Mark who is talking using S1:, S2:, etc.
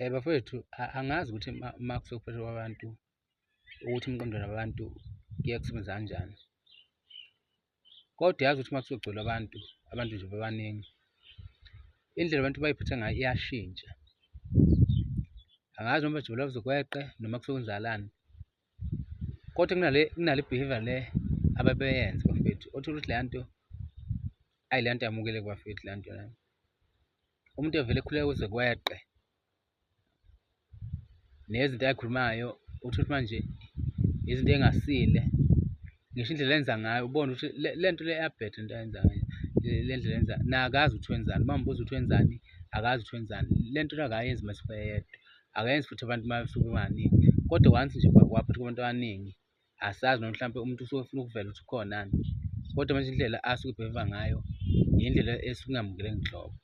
S1: Bafowethu, angazi ukuthi uma kusuke kuphethwe kwabantu ukuthi emqondweni wabantu kuye kusebenza kanjani. Kodwa uyazi ukuthi uma kusuke kugcwele abantu, abantu nje bebaningi, indlela abantu abay'phethe ngayo iyashintsha. Angazi noma bajabula kuze kweqe noma kusuke kwenzakalani, kodwa kunale behaviour le ababeyenza bafowethu, othola ukuthi leya nto, ayi leya nto ayamukeleki bafowethu leya nto leyo. Umuntu evele ekhululeke kuze kweqe nezinto ay'khulumayo uthole ukuthi manje izinto ey'ngasile, ngisho indlela enza ngayo ubone ukuthi le nto le iyabheda into ayenzayo, le ndlela ayenza naye akazi ukuthi wenzani, uma umbuza ukuthi wenzani akazi ukuthi wenzani. Le nto le akayenzi uma esuke eyedwa, akayenzi futhi abantu uma besuke bebaningi, kodwa once nje waphethwa kubantu abaningi asazi noma mhlampe umuntu usuke efuna ukuvela ukuthi ukhonani, kodwa manje indlela asuke ebheva ngayo indlela esuke ingamukeleki nhlobo.